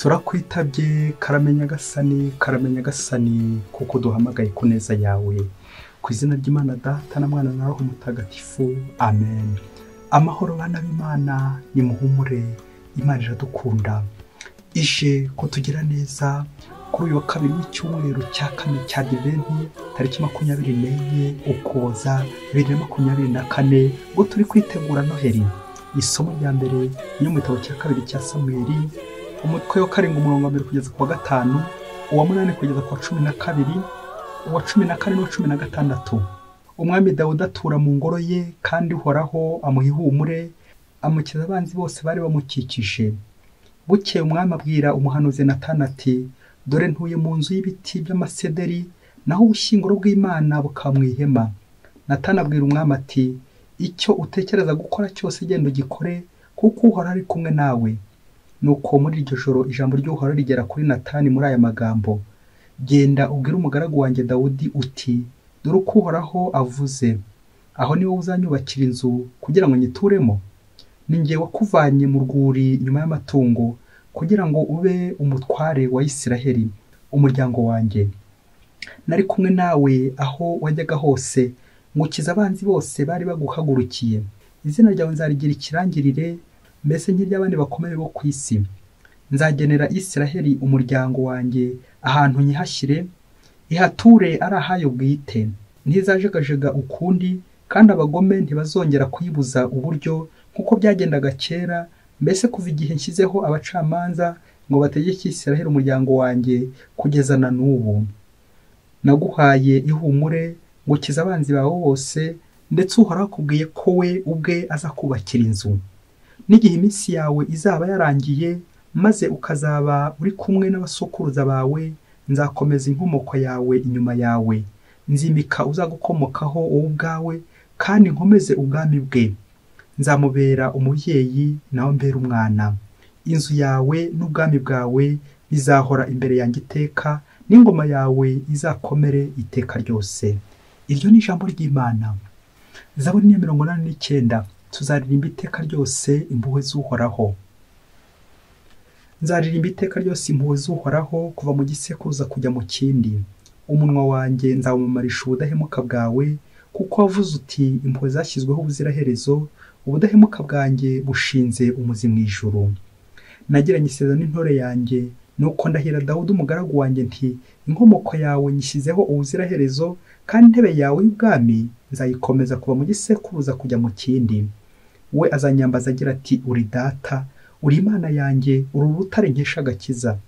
Turakwitabye karame Nyagasani, karame Nyagasani, kuko duhamagaye ku neza yawe. Ku izina ry'Imana Data na Mwana na Roho Mutagatifu, amen. Amahoro bana b'Imana, nimuhumure, Imana iradukunda. Ije kutugira neza kuri uyu wa kabiri w'icyumweru cya kane cya Adventi, tariki 24 Ukuboza 2024, ngo turi kwitegura Noheli. Isomo rya mbere ni mu gitabo cya kabiri cya Samweli, umutwe wa 7 umurongo wa 1 kugeza ku wa 5, uwa 8 kugeza ku wa 12, uwa 14 n'uwa 16. Umwami Dawudi atura mu ngoro ye, kandi Uhoraho amuha ihumure, amukiza abanzi bose bari bamukikije. Bukeye umwami abwira umuhanuzi Natani ati: dore ntuye mu nzu y'ibiti by'amasederi, naho ubushyinguro bw'Imana bukaba mu ihema. Natani abwira umwami ati: icyo utekereza gukora cyose genda ugikore, kuko Uhoraho ari kumwe nawe. Nuko muri iryo joro ijambo ry'Uhoraho rigera kuri Natani muri aya magambo: genda ubwire umugaragu wanjye Dawudi uti: dore uko Uhoraho avuze, aho ni wowe uzanyubakira inzu kugira ngo nyituremo? Ni jye wakuvanye mu rwuri nyuma y'amatungo, kugira ngo ube umutware wa Isiraheli, umuryango wanjye. Nari kumwe nawe aho wajyaga hose, ngukiza abanzi bose bari baguhagurukiye. Izina ryawe nzarigira ikirangirire, mbese nk'iry'abandi bakomeye bo ku isi. Nzagenera Isiraheli umuryango wanjye ahantu nyihashyire, ihature ari ahayo bwite. Ntizajegajega ukundi, kandi abagome ntibazongera kuyibuza uburyo nk'uko byagendaga kera, mbese kuva igihe nshyizeho abacamanza ngo bategeke Isiraheli umuryango wanjye kugeza na n'ubu. Naguhaye ihumure, ngukiza abanzi bawe bose, ndetse Uhoraho akubwiye ko we ubwe azakubakira inzu. N'igihe iminsi yawe izaba yarangiye, maze ukazaba uri kumwe n'abasokuruza bawe, nzakomeza inkomoko yawe inyuma yawe, nzimika uzagukomokaho wowe ubwawe, kandi nkomeze ubwami bwe. Nzamubera umubyeyi, nawe mbere umwana. Inzu yawe n'ubwami bwawe bizahora imbere yanjye iteka, n'ingoma yawe izakomere iteka ryose. Iryo ni ijambo ry'Imana. Zaburi ya 89. Tuzaririmba iteka ryose impuhwe z'Uhoraho. Nzaririmba iteka ryose impuhwe z'Uhoraho, kuva mu gisekuruza kujya mu kindi. Umunwa wanjye nzawumamarisha ubudahemuka bwawe, kuko wavuze uti: impuhwe zashyizweho ubuziraherezo, ubudahemuka bwanjye bushinze umuzi mu ijuru. Nagiranye isezerano n'intore yanjye, nuko ndahira Dawudi umugaragu wanjye nti: inkomoko yawe nyishyizeho ubuziraherezo, kandi intebe yawe y'ubwami nzayikomeza kuva mu gisekuruza kujya mu kindi. We azanyambaza agira ati: uri data, uri Imana yanjye, uri urutare nkesha agakiza.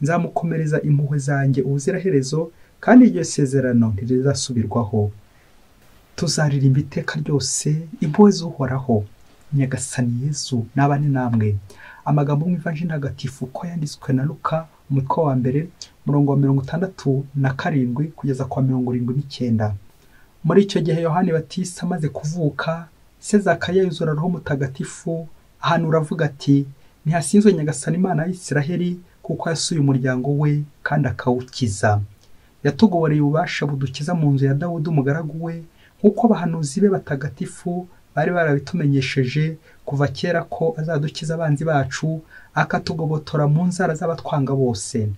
Nzamukomereza impuhwe zanjye ubuziraherezo, kandi iryo sezerano ntirizasubirwaho. Tuzaririmba iteka ryose impuhwe z'Uhoraho. Nyagasani Yezu nabane namwe. Amagambo mu Ivanjiri Ntagatifu uko yanditswe na Luka, umutwe wa 1, umurongo wa 67 kugeza kwa 79. Muri icyo gihe Yohani Batista amaze kuvuka, se Zakariya yuzura Roho Mutagatifu, ahanura avuga ati: ntihasinzwe Nyagasani Imana ya Isiraheli, kuko yasuye umuryango we kandi akawukiza. Yatugoboreye ububasha budukiza mu nzu ya Dawudi umugaragu we, nk'uko abahanuzi be batagatifu bari barabitumenyesheje kuva kera, ko azadukiza abanzi bacu, akatugobotora mu nzara z'abatwanga bose.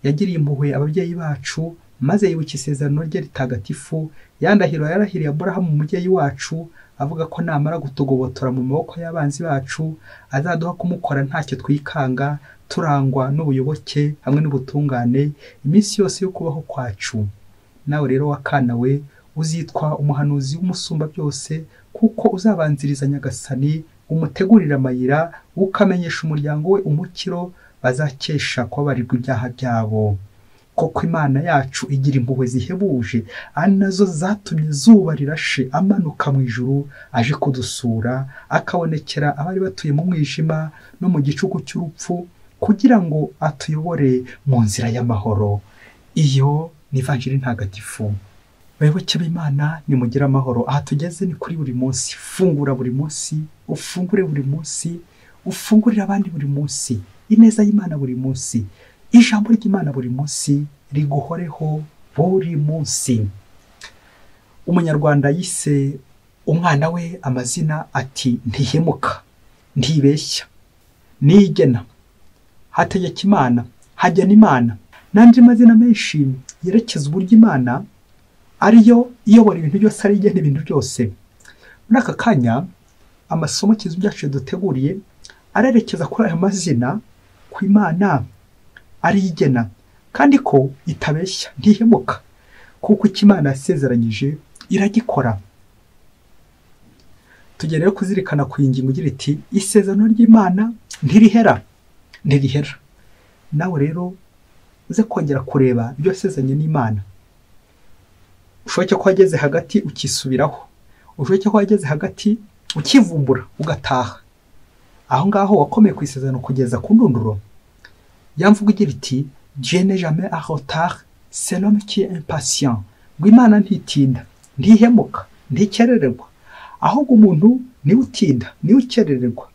Yagiriye impuhwe ababyeyi bacu, maze yibuka isezerano rye ritagatifu, yandahiro yarahiriye Aburahamu umubyeyi wacu, avuga ko namara gutugobotora mu maboko y'abanzi bacu, azaduha kumukora ntacyo twikanga, turangwa n'ubuyoboke hamwe n'ubutungane iminsi yose yo kubaho kwacu. Nawe rero wakana we, uzitwa umuhanuzi w'umusumba byose, kuko uzabanziriza Nyagasani, umutegurira amayira, ukamenyesha umuryango we umukiro bazakesha kubabarirwa ibyaha byabo. Koko Imana yacu igira impuhwe zihebuje, ari nazo zatumye izuba rirashe amanuka mu ijuru aje kudusura, akabonekera abari batuye mu mwijima no mu gicuku cy'urupfu, kugira ngo atuyobore mu nzira y'amahoro. Iyo ni Ivanjiri Ntagatifu. Bayoboke b'Imana, nimugire amahoro. Aha tugeze ni kuri buri munsi. Fungura buri munsi, ufungure buri munsi, ufungurire abandi buri munsi. Ineza y'Imana buri munsi, ijambo ry'Imana buri munsi riguhoreho buri munsi. Umunyarwanda yise umwana we amazina ati: ntihemuka, ntibeshya, nigena. Hategekimana, Hagenimana n'andi mazina menshi yerekeza uburyo Imana ariyo iyobora ibintu byose, ari igena ibintu byose. Muri aka kanya amasomo Kiliziya byacu duteguriye arerekeza kuri ayo mazina, ku Imana ari igena kandi ko itabeshya, ntihemuka, kuko icyo Imana yasezeranyije iragikora. Tugere rero kuzirikana ku ngingo igira iti isezerano ry'Imana ntirihera, ntirihera. Nawe rero uze kongera kureba ibyo wasezeranye n'Imana. Ushoboke ko wageze hagati ukisubiraho, ushoboke ko wageze hagati ukivumbura ugataha. Aho ngaho wakomeye ku isezerano kugeza ku ndunduro. Ya mvugo igira iti Dieu n'est jamais en retard, c'est l'homme qui est impatient. Ngo Imana ntitinda, ntihemuka, ntikerererwa, ahubwo umuntu niwe utinda, niwe ukerererwa.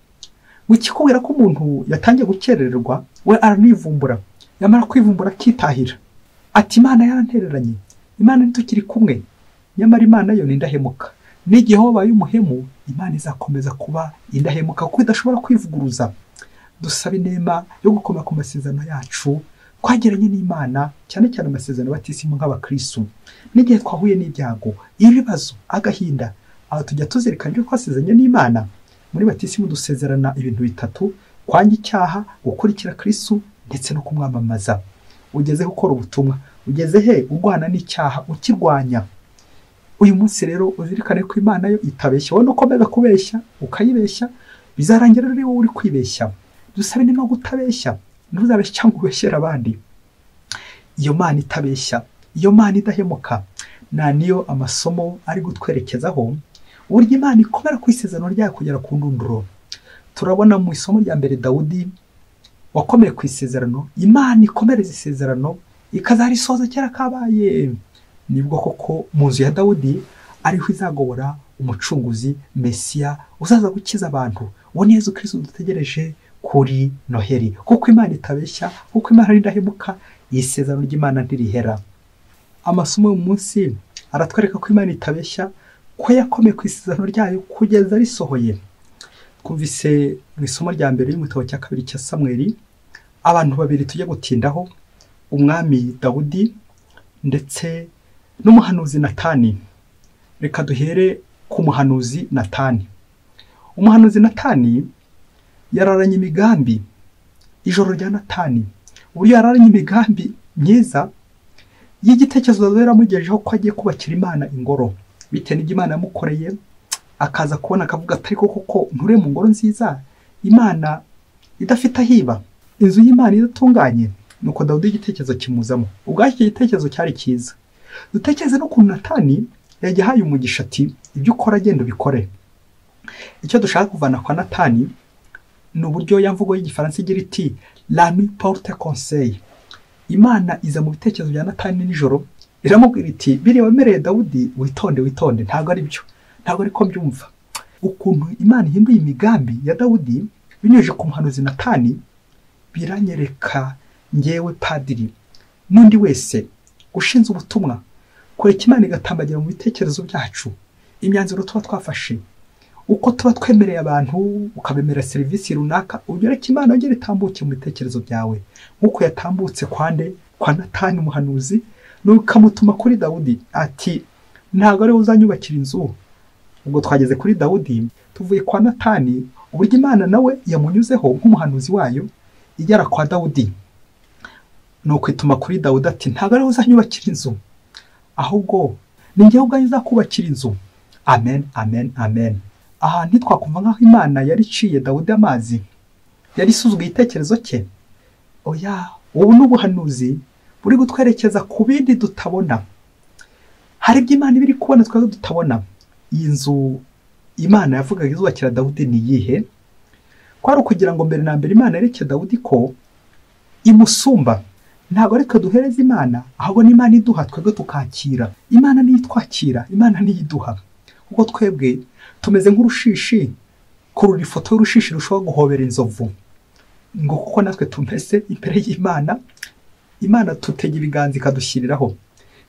Ngo ikikubwira ko umuntu yatangiye gukerererwa, we aranivumbura, yamara kwivumbura akitahira, ati Imana yarantereranye, Imana ntitukiri kumwe. Nyamara Imana yo ni indahemuka. N'igihe wabaye umuhemu, Imana izakomeza kuba indahemuka kuko idashobora kwivuguruza. Dusaba inema yo gukomera ku masezerano yacu twagiranye n'Imana, cyane cyane amasezerano batisimu nk'abakristo. N'igihe twahuye n'ibyago, ibibazo, agahinda, aho tujya tuzirikana ibyo twasezeranye n'Imana. Muri batisimu dusezerana ibintu bitatu: kwanga icyaha, gukurikira Kristo ndetse no kumwamamaza. Ugeze gukora ubutumwa, ugeze he urwana n'icyaha ukirwanya. Uyu munsi rero uzirikane ko Imana yo itabeshya. Wowe ukomeza kubeshya ukayibeshya, bizarangira rero wowe uri kwibeshya. Dusabe inema kutabeshya, ntuzabeshye cyangwa ubeshyere abandi. Iyo Mana itabeshya, iyo Mana idahemuka, na niyo amasomo ari gutwerekezaho uburyo Imana ikomera ku isezerano ryayo kugera ku ndunduro. Turabona mu isomo rya mbere Dawudi wakomeye ku isezerano, Imana ikomereza isezerano ikazarisoza kera kabaye. Nibwo koko mu nzu ya Dawudi ariho izagobora umucunguzi Mesiya uzaza gukiza abantu. Uwo ni Yezu Kristo dutegereje kuri Noheli. Kuko Imana itabeshya, kuko Imana ari indahemuka, isezerano ry'Imana ntirihera. Amasomo y'uyu munsi aratwereka ko Imana itabeshya, ko yakomeye ku isezerano ryayo kugeza risohoye. Twumvise mu isomo rya mbere y'igitabo cya kabiri cya Samweli abantu babiri tujya gutindaho, umwami Dawudi ndetse n'umuhanuzi Natani. Reka duhere ku muhanuzi Natani. Umuhanuzi Natani yararanye imigambi. Ijoro rya Natani, uburyo yararanye imigambi myiza y'igitekerezo yaramugejeho ko agiye kubakira Imana ingoro, bitewe n'ibyo Imana yamukoreye, akaza kubona akavuga ati ariko koko nture mu ngoro nziza, Imana idafite ahiba, inzu y'Imana idatunganye. Nuko Dawudi igitekerezo kimuzamo. Ubwacyo icyo gitekerezo cyari cyiza. Dutekereze n'ukuntu Natani yagihaye umugisha ati ibyo ukora genda ubikore. Icyo dushaka kuvana kwa Natani ni uburyo ya mvugo y'igifaransa igira iti la nuit porte conseil. Imana iza mu bitekerezo bya Natani nijoro iramubwira iti biriya wemereye Dawudi, witonde witonde, ntabwo ari byo, ntabwo ariko mbyumva. Ukuntu Imana ihinduye imigambi ya Dawudi binyujije ku muhanuzi Natani biranyereka ngewe padiri n'undi wese ushinze ubutumwa kureka Imana igatambagira mu bitekerezo byacu, imyanzuro tuba twafashe, uko tuba twemereye abantu, ukabemera serivisi runaka, ugereke Imana yongere itambuke mu bitekerezo byawe nk'uko yatambutse kwande kwa Natani umuhanuzi, nukamutuma kuri Dawudi ati ntabwo ari uzanyubakira inzu. Ubwo twageze kuri Dawudi tuvuye kwa Natani, uburyo Imana nawe yamunyuzeho nk'umuhanuzi wayo igera kwa Dawudi, nuko ituma kuri Dawudi ati ntabwo ari uzanyubakira inzu, ahubwo ni njyewe ubwanjye uzakubakira inzu. Amen, amen, amen. Aha ntitwakumva nk'aho Imana yari iciye Dawudi amazi, yari isuzuguye igitekerezo cye. Oya, ubu ni ubuhanuzi buri gutwerekeza ku bindi tutabona. Hari ibyo Imana ibiri kubona twebwe tutabona. Iyi nzu Imana yavugaga izubakira Dawudi ni iyihe? Kwari ukugira ngo mbere na mbere Imana yereke Dawudi ko imusumba. Ntabwo ari twe duhereza Imana, ahubwo ni Imana iduha twebwe tukakira. Imana niyo itwakira, Imana niyo iduha. Kuko twebwe tumeze nk'urushishi, kurura ifoto y'urushishi rushobora guhobera inzovu. Ngo kuko natwe tumeze imbere y'Imana, Imana tutega ibiganza ikadushyiriraho.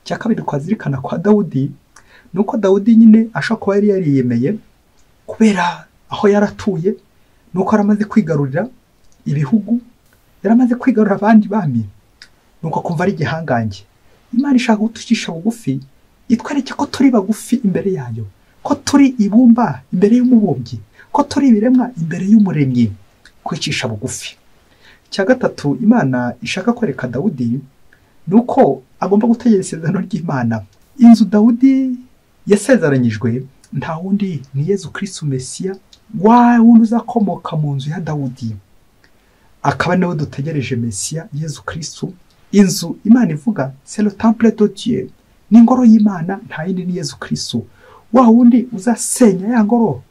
Icya kabiri twazirikana kwa Dawudi nuko Dawudi nyine ashobora kuba yari yariyemeye kubera aho yaratuye, nuko yaramaze kwigarurira ibihugu, Yaramaze kwigarura abandi bami, nuko akumva ari igihangange. Imana ishaka kuducisha bugufi, itwereke ko turi bagufi imbere yayo, ko turi ibumba imbere y'umubumbyi, ko turi ibiremwa imbere y'umuremyi. Kwicisha bugufi. Icya gatatu Imana ishaka kwereka Dawudi ni uko agomba gutegereza isezerano ry'Imana. Inzu Dawudi yasezeranyijwe nta wundi ni Yezu Kristu Mesiya, wa wundi uzakomoka mu nzu ya Dawudi, akaba nawe dutegereje Mesiya Yezu Kristu. Inzu Imana ivuga c'est le temple de Dieu, ni ingoro y'Imana, nta yindi ni Yezu Kristu. Wa wundi uzasenya ya ngoro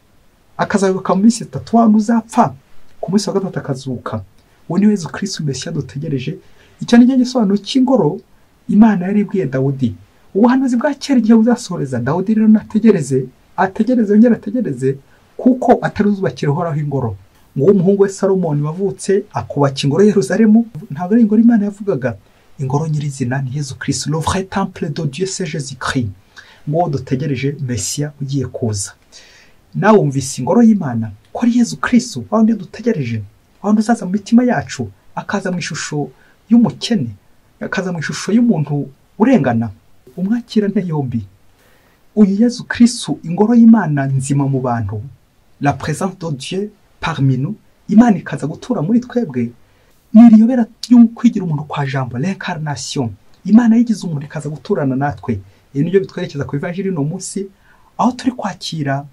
akazayubaka mu minsi 3, wa wundi uzapfa ku munsi wa 3 akazuka, uwo ni Yezu Kristu Mesiya dutegereje. Icyo ni cyo gisobanuro cy'ingoro Imana yari ibwiye Dawudi. Ubuhanuzi bwa kera igihe buzasohoreza, Dawudi rero nategereze, ategereze yongere ategereze, kuko atari uzubakira uhoraho ingoro. Ngo umuhungu we Salomoni wavutse akubaka ingoro Yerusalemu, ntabwo ari ingoro Imana yavugaga. Ingoro nyirizina ni Yezu Kristu, le vrai temple de Dieu c'est Jésus-Christ. Ngo dutegereje Mesiya ugiye kuza. Nawe wumvise ingoro y'Imana ko ari Yezu Kristu, wa wundi dutegereje, wa wundi uzaza mu mitima yacu, akaza mu ishusho y'umukene, akaza mu ishusho y'umuntu urengana, umwakirane yombi. Uyu Yezu Kristu, ingoro y'Imana nzima mu bantu, la présence de Dieu parmi nous, Imana ikaza gutura muri twebwe, ni iriyobera kwigira umuntu kwa jambo, l'incarnation. Imana yigize umuntu ikaza guturana natwe. Ibi nibyo bitwerekeza ku ivanjiri no munsi, aho turi kwakira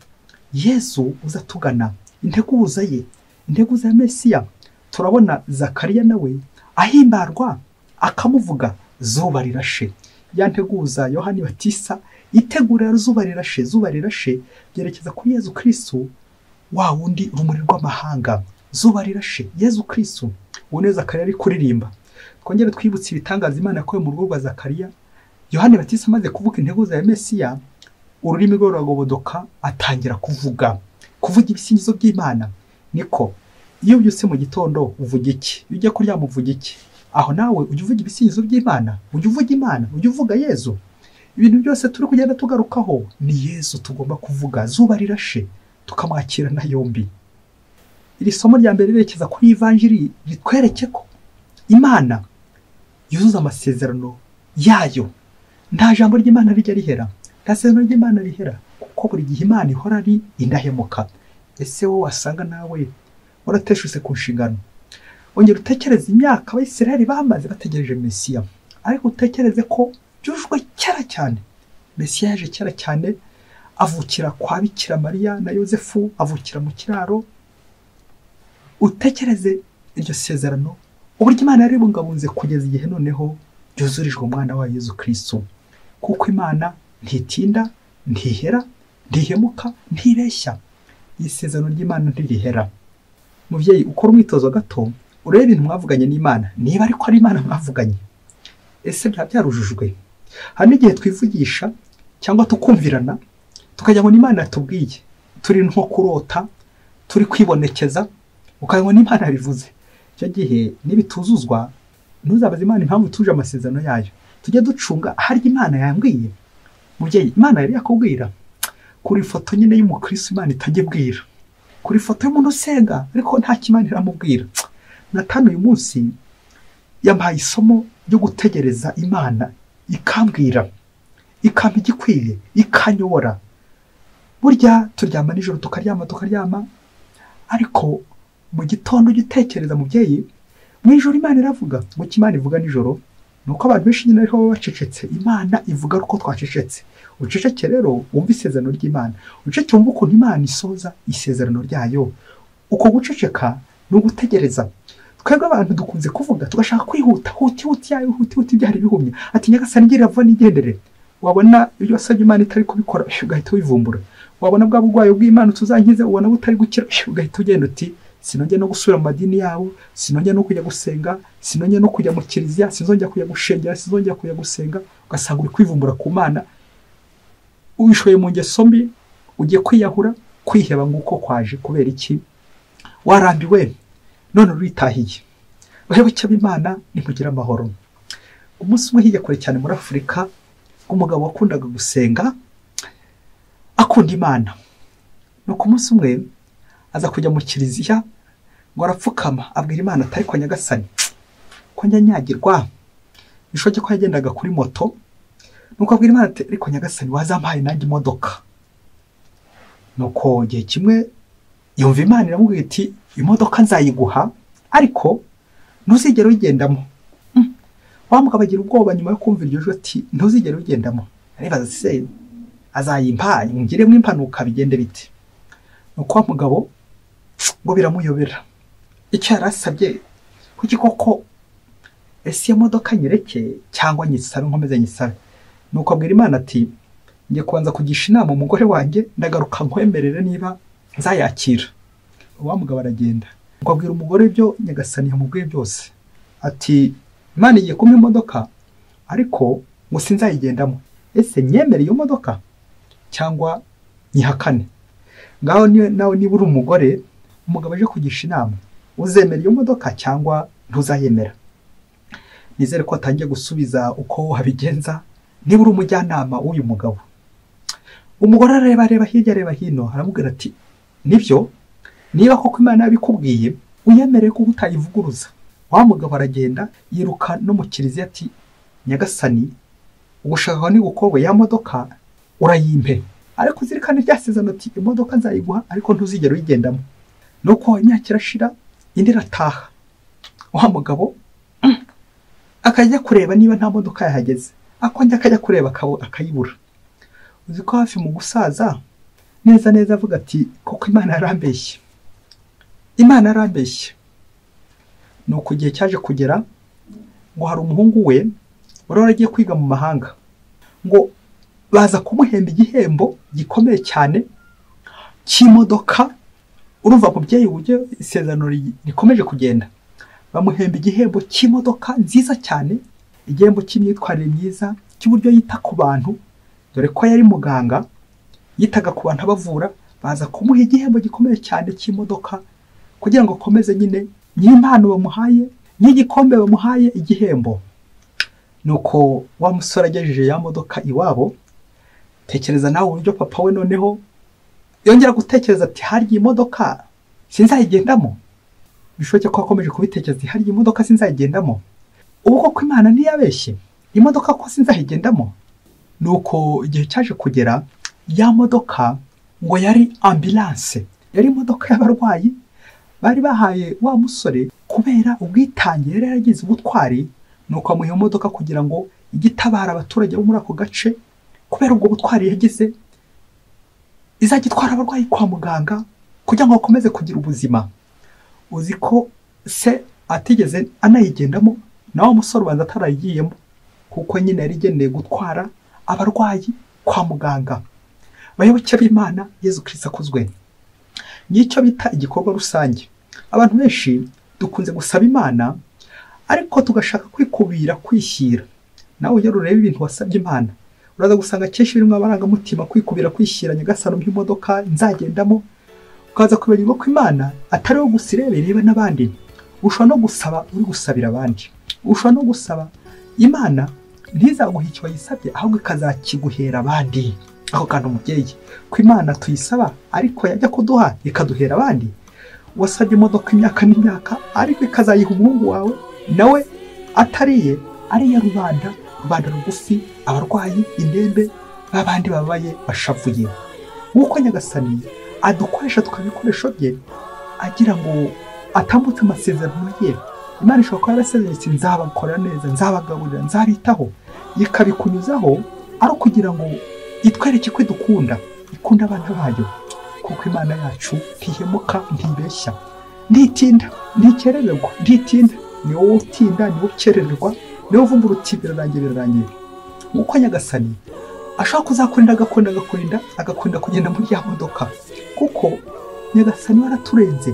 Yezu uza tugana, integuza ye, integuza ya Mesiya. Turabona Zakariya nawe ahimbarwa akamuvuga zuba rirashe. Ya nteguza Yohani Batista itegura zuba rirashe, zuba rirashe byerekeza kuri Yezu Kristu, wa wundi urumuri rw'amahanga. Zuba rirashe, Yezu Kristu. Uwo ni Zakariya ari kuririmba. Twongere twibutse ibitangaza Imana yakoze mu rugo rwa Zakariya. Yohani Batista amaze kuvuga integuza ya Mesiya, ururimi rwe ruragobodoka, atangira kuvuga ibisingizo by'Imana. Niko iyo ubyutse mu gitondo uvuga iki? Iyo ujya kuryama uvuga iki? Aho nawe ujya uvuga ibisingizo by'Imana, ujya uvuga Imana, ujya uvuga Yezu. Ibintu byose turi kugenda tugarukaho ni Yezu tugomba kuvuga. Zuba rirashe, tukamwakira na yombi. Iri somo rya mbere rirekeza kuri ivanjiri ritwereke ko Imana yuzuza amasezerano yayo. Nta jambo ry'Imana rijya rihera, nta sezerano ry'Imana rihera, kuko buri gihe Imana ihora ari indahemuka. Ese wowe wasanga nawe warateshutse ku nshingano? Ongera utekereze imyaka Abayisiraheli bamaze bategereje Mesiya, ariko utekereze ko byujwe kera cyane. Mesiya yaje kera cyane, avukira kwa Bikira Mariya na Yozefu, avukira mu kiraro. Utekereze iryo sezerano, uburyo Imana yaribungabunze kugeza igihe noneho ryuzurijwe umwana wa Yezu Kristu. Kuko Imana ntitinda, ntihera, ntihemuka, ntibeshya. Isezerano ry'Imana ntirihera. Muvyeyi, ukora umwitozo gato, urebe ibintu mwavuganye n'Imana, niba ariko ari Imana mwavuganye, ese byaba byarujujwe? Hari n'igihe twivugisha cyangwa tukumvirana, tukajya ngo n'Imana yatubwiye, turi nko kurota, turi kwibonekeza, ukagira ngo n'Imana yabivuze. Icyo gihe nibituzuzwa, ntuzabaze Imana impamvu tuje amasezerano yayo. Tujye ducunga hari Imana yambwiye. Muvyeyi, Imana yari yakubwira kuri ifoto nyine y'umukristo Imana itajya ibwira, kuri ifoto y'umuntu usenga ariko nta kimana iramubwira. Nathan uyu munsi yampaye isomo ryo gutegereza Imana ikambwira, ikampa igikwiye, ikanyobora. Burya turyama nijoro, tukaryama tukaryama, ariko mu gitondo ujya utekereza mubyeyi, mu ijoro Imana iravuga. Ngo Imana ivuga nijoro nuko abantu benshi nyine ariho bacecetse. Imana ivuga uko twacecetse. Uceceke rero wumve isezerano ry'Imana, uceceke wumve ukuntu Imana isoza isezerano ryayo. Uko guceceka ni ugutegereza. Twebwe abantu dukunze kuvuga tugashaka kwihuta, huti huti yayo, huti huti byari bihumye, ati Nyagasani ngira vuba nigendere. Wabona ibyo wasabye Imana itari kubikora, ugahita wivumbura. Wabona bwa burwayi bw'Imana tuzankize, ubona butari gukira, ugahita ugenda uti sinongeye no gusubira mu madini yabo, sinongeye no kujya gusenga, sinongeye no kujya mu kiliziya, sinzongera kujya gushengera, sinzongera kujya gusenga. Ugasanga uri kwivumbura ku Mana, wishoye mu ngeso mbi, ugiye kwiyahura, kwiheba nguko kwaje. Kubera iki? Warambiwe, none uritahiye. Bayoboke b'Imana, nimugire amahoro. Umunsi umwe hirya kure cyane muri Afurika, umugabo wakundaga gusenga, akunda Imana. Nuko umunsi umwe aza kujya mu kiliziya, ngo arapfukama abwira Imana atari kwa Nyagasani, Ko njya nyagirwa, bishoboke ko yagendaga kuri moto. Nuko abwira Imana ati ariko Nyagasani wazampaye nanjye imodoka. Nuko igihe kimwe yumva Imana iramubwira iti imodoka nzayiguha ariko ntuzigere uyigendamo. Wa mugabo agira ubwoba nyuma yo kumva iryo jwi ati ntuzigere uyigendamo. Aribaza se azayimpa ngiremo impanuka bigende bite? Nuko wa mugabo ngo biramuyobera. Icyo yarasabye kuki koko ese iyo modoka nyereke cyangwa nyisabe nkomeze nyisabe. Nuko abwira Imana ati ngiye kubanza kugisha inama umugore wanjye, ndagaruka nkwemerere niba nzayakira. Wa mugabo aragenda. Nuko abwira umugore ibyo Nyagasani yamubwiye byose. Ati Imana igiye kumpa imodoka ariko ngo sinzayigendamo. Ese nyemere iyo modoka cyangwa nyihakane? Ngaho nawe niba uri umugore, umugabo aje kugisha inama, uzemera iyo modoka cyangwa ntuzayemera? Nizere ko atangiye gusubiza uko wabigenza niba uri umujyanama w'uyu mugabo. Umugore arareba areba hirya areba hino, aramubwira ati nibyo, niba koko Imana yabikubwiye uyemerere kuko utayivuguruza. Wa mugabo aragenda yiruka no mu kiliziya ati Nyagasani ugushaka ni gukorwa, ya modoka urayimpe, ariko uzirikane ryasezerano ati imodoka nzayiguha ariko ntuzigere uyigendamo. Nuko imyaka irashira indi irataha. Wa mugabo akajya kureba niba nta modoka yahageze, akongera akajya kureba akayibura. Uzi ko hafi mu gusaza neza neza avuga ati koko Imana yarambeshye, Imana yarambeshye. Nuko igihe cyaje kugera ngo hari umuhungu we wari waragiye kwiga mu mahanga, ngo baza kumuhemba igihembo gikomeye cyane cy'imodoka. Urumva mubyeyi uburyo isezerano rikomeje kugenda, bamuhemba igihembo cy'imodoka nziza cyane, igihembo cy'imyitwarire myiza, cy'uburyo yita ku bantu, dore ko yari muganga yitaga ku bantu abavura. Baza kumuha igihembo gikomeye cyane cy'imodoka kugira ngo akomeze nyine n'impano bamuhaye n'igikombe bamuhaye igihembo. Nuko wa musore agejeje ya modoka iwabo, tekereza nawe uburyo papa we noneho yongera gutekereza ati harya imodoka sinzayigendamo. Bishoboke ko akomeje kubitekereza, harya imodoka sinzayigendamo, ubu koko Imana ntiyabeshye, imodoka ko sinzayigendamo. Nuko igihe cyaje kugera ya modoka ngo yari ambulance, yari imodoka y'abarwayi bari bahaye wa musore kubera ubwitange yari yaragize ubutwari. Nuko amuha imodoka kugira ngo igitabara abaturage bo muri ako gace kubera ubwo butwari yagize, izajya itwara abarwayi kwa muganga kugira ngo bakomeze kugira ubuzima. Uzi ko se atigeze anayigendamo, nawe musore ubanza atarayigiyemo, kuko nyine yari igeneye gutwara abarwayi kwa muganga. Bayoboke b'Imana, Yezu Kristo akuzwe. Nicyo bita igikorwa rusange. Abantu benshi dukunze gusaba Imana ariko tugashaka kwikubira, kwishyira. Nawe ujya ureba ibintu wasabye Imana, uraza gusanga kenshi birimo amarangamutima, kwikubira, kwishyira. Nyagasani umpe imodoka nzagendamo, ukaza kwibagirwa ko Imana atari wo gusa ireba, ireba n'abandi. Ushobora no gusaba uri gusabira abandi. Ushobora no gusaba Imana ntizaguhe icyo wayisabye, ahubwo ikazakiguhera abandi. Ako kantu mubyeyi, ko Imana tuyisaba ariko yajya kuduha ikaduhera abandi. Wasabye imodoka imyaka n'imyaka ariko ikazayiha umuhungu wawe, nawe atariye, ariya rubanda, rubanda rugufi, abarwayi, indembe, babandi babaye bashavuye. Nk'uko Nyagasani adukoresha tukabikoresho bye agira ngo atambutse amasezerano ye. Imana ishobora kuba yarasezeranye iti nzabakorera neza, nzabagaburira, nzabitaho, ikabikunyuzaho ari ukugira ngo itwereke ko idukunda, ikunda abana bayo. Kuko Imana yacu ntihemuka, ntibeshya, ntitinda, ntikerererwa, ntitinda. Ni wowe utinda, ni wowe ukerererwa, ni wowe uvumbura uti birarangiye, birarangiye. Nk'uko Nyagasani ashobora kuzakurinda, agakurinda, agakurinda, agakurinda kugenda muri ya modoka, kuko Nyagasani waraturenze.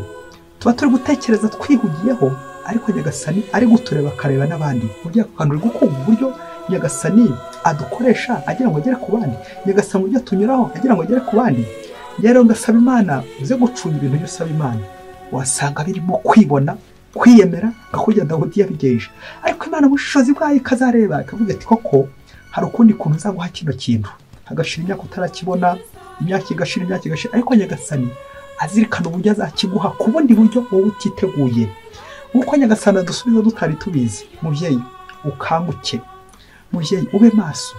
Tuba turi gutekereza twihugiyeho, ariko Nyagasani ari gutureba akareba n'abandi. Burya ako kantu uri gukumva uburyo Nyagasani adukoresha agira ngo agere ku bandi, Nyagasani uburyo tunyuraho agira ngo agere ku bandi. Rero ngasaba Imana uze gucunga ibintu byose usaba Imana, wasanga birimo kwibona, kwiyemera, akakujya Dawudi yabigenje. Ariko Imana ubushishozi bwayo ikazareba ikavuga ati koko hari ukundi kuntu uzaguha kino kintu. Hagashira imyaka utarakibona, imyaka igashira, imyaka igashira, ariko Nyagasani azirikana uburyo azakiguha ku bundi buryo wowe utiteguye. Uko Nyagasani adusubiza tutari tubizi. Mubyeyi ukanguke, mubyeyi ube maso.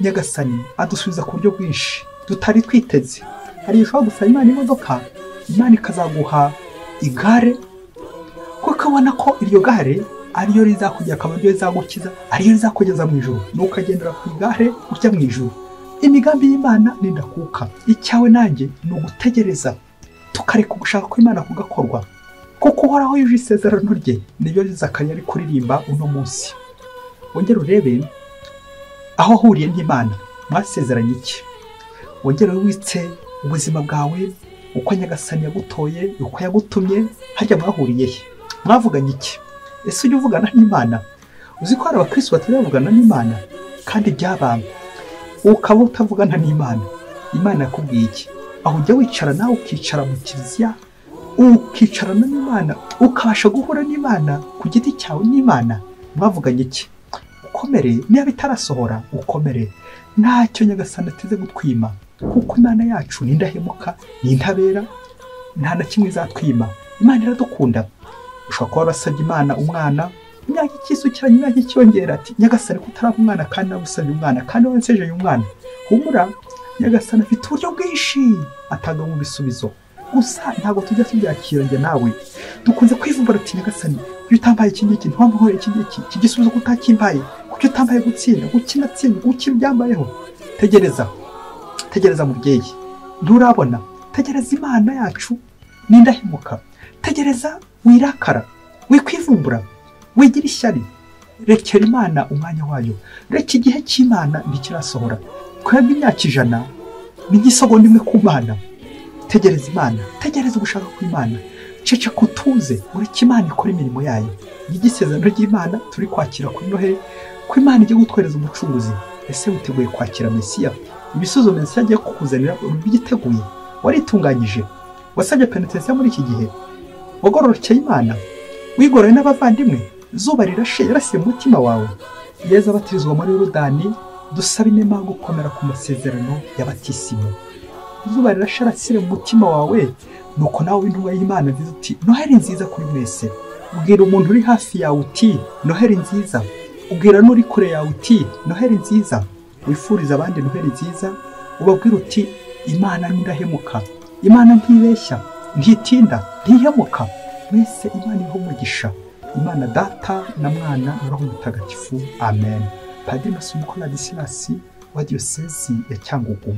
Nyagasani adusubiza ku buryo bwinshi tutari twiteze. Hari igihe ushobora gusaba Imana imodoka, Imana ikazaguha igare, kuko ubona ko iryo gare ariyo rizakugira akamaro, ariyo rizagukiza, ariyo rizakugeza mu ijuru. Nuko ukagendera ku igare ujya mu ijuru. Imigambi y'Imana ni ndakuka. Icyawe nanjye ni ugutegereza, tukareka ugushaka ko Imana kugakorwa, kuko Uhoraho yuje isezerano rye. Nibyo Zakariya ari kuririmba uno munsi. Wongere urebe aho ahuriye n'Imana, mwasezeranye iki? Wongere witse ubuzima bwawe, uko Nyagasani yagutoye, uko yagutumye, harya mwahuriye he? Mwavuganye iki? Ese ujya uvugana n'Imana? Uzi ko hari abakristo batavugana n'Imana kandi byabamba, ukaba utavugana n'Imana. Imana yakubwiye iki? Aho ujya wicara nawe ukicara mu kiliziya, ukicarana n'Imana, ukabasha guhura n'Imana ku giti cyawe n'Imana. Mwavuganye iki? Ukomere, niba bitarasohora ukomere. Ntacyo Nyagasani ateze gutwima, kuko Imana yacu ni indahemuka, ni intabera, nta na kimwe izatwima. Imana iradukunda. Ushobora kuba warasabye Imana umwana, imyaka ikisukiranya, imyaka ikiyongera, ati Nyagasani ko utaraba umwana kandi nagusabye umwana kandi wansejeye umwana. Humura, Nyagasani afite uburyo bwinshi atanga mu bisubizo, gusa ntabwo tujya tubyakira. Njye nawe dukunze kwivumbura ati Nyagasani kuki utambaye iki ngiki, ntiwamuhore iki ngiki, iki gisubizo ko utakimbaye, kuki utambaye gutsinda, kuki natsinda, kuki byambayeho. Tegereza, tegereza mubyeyi, nturabona. Tegereza Imana yacu ni indahemuka. Tegereza, wirakara, wikwivumbura, wigira ishyari. Rekera Imana umwanya wayo, reka igihe cy'Imana ntikirasohora. Twebwe imyaka 100 ni igisogonda imwe ku Mana. Tegereza Imana, tegereza ugushaka kw'Imana, ceceka utuze, ureke Imana ikora imirimo yayo. Igisezerano ry'Imana turi kwakira kuri Noheli, ko Imana igiye gutwereza umucunguzi. Ese witeguye kwakira Mesiya? Ibisubizo Mesiya agiye kukuzanira ubyiteguye? Waritunganyije? Wasabye penetensiya muri iki gihe? Wagororokeye Imana? Wigoroye n'abavandimwe? Izuba rirashe yarasiye umutima wawe? Yezu abatirizwa muri Yorodani, dusaba inema gukomera ku masezerano y'abatisimu. Izuba rirashe arasire mu mutima wawe, nuko nawe intumwa y'Imana nziza uti Noheli nziza kuri mwese. Ubwira umuntu uri hafi yawe uti Noheli nziza. Ubwira n'uri kure yawe uti Noheli nziza. Wifuriza abandi Noheli nziza, ubabwira uti Imana ntidahemuka, Imana ntibeshya, ntitinda, ntihemuka. Mwese Imana iha umugisha. Imana Data na Mwana na Roho Mutagatifu. Amen. Padiri Masumbuko Ladislas wa Diyosezi ya Cyangugu.